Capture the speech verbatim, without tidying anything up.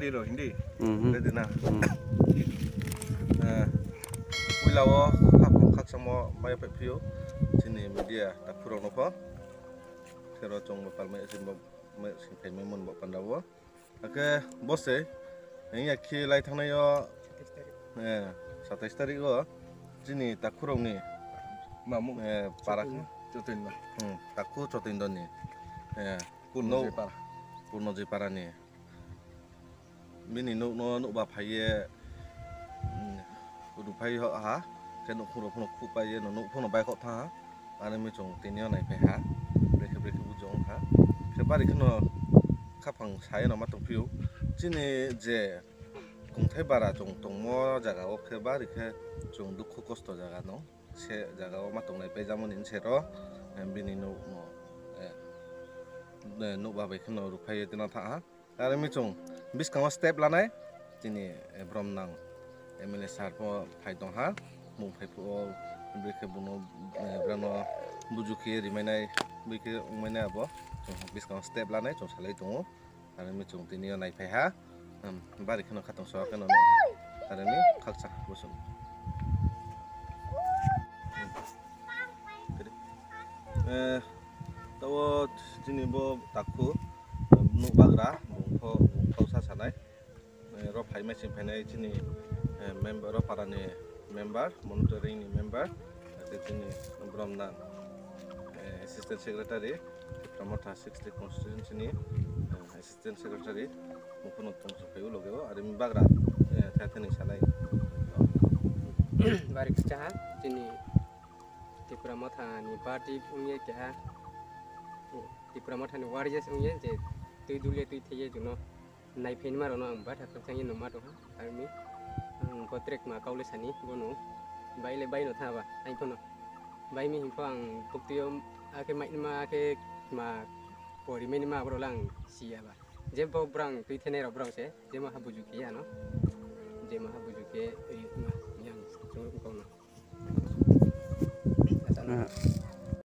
Hero hindi. Ready na? Poila wo khaphang khakchangmo mai phaiphi ou chini media takhu rao no pho. Khero chung bo palmai sing phaimai mon bo panda wo. Akhe bo se, hing ya khe lai thanngnai yo, satais tarik wo, chini takhu rao ni, para, takhu Chotindo ni, Purnoji para ni. Bini nouh no nouhba phai ye, ruhphai ha, khe nouhkhong rao pho no khuhpai ye, nouh pho no baihkhouh thanng ha. Are mi chung tini yo naiphai ha, brekhe brekhe bujo ong ha. Khe bari kheno khaphang sa ye no ma tongphi ou. Chini je kongthai bara chung tongmo zaga wo khe bari khe chung dukhu kosto zaga no se zaga wo ma tonglai paijamo ni se ro, bini nouh no, nouhba bai kheno ruhphai ye tino thanng ha. Are mi chung buskang wo step lanai, chini bromnang M L A sir pho phai tong ha, bung phai phuh wo, brekhe bung no, brao no buju khe ye rimainai, brekhe ongmainai abo, chung buskang wo step lanai chung salai tong ou. Are mi chung tini yo naiphai ha, bari kheno khatong so khe no, are mi khakchang bo sung. Taoh wo chini bo takhu, nouh bagra, bung pho, bung pho sa sanai. Ro phaimai sing phainai chini, ro para ni member, monitoring ni member, akhe chini bromnang, assistant secretary, Tipra Motha sixty constituency ni, assistant secretary, bung pho no tongsi phai ou loge wo, are mi bagra, the the ni sanai. Bari kchaha, chini Tipra Motha ni party ong ye keha, Tipra Motha ni warriors ong ye je tui dul ye tui thei ye chung no naiphainaima rao no ang batha khakchang ye no ma tong ha. Are mi, ang pho tre kma kau le sani bo no, bai le bai no thanng ba, ang pho no. Bai mi hing pho ang buktui yo, akhe mainaima, akhe kma porimainaima abo rao le ang si ya ba. Je bo brang tui thenai rao brao se, je maha buju khe ya no. Je maha buju khe ri ma yang chung kau no.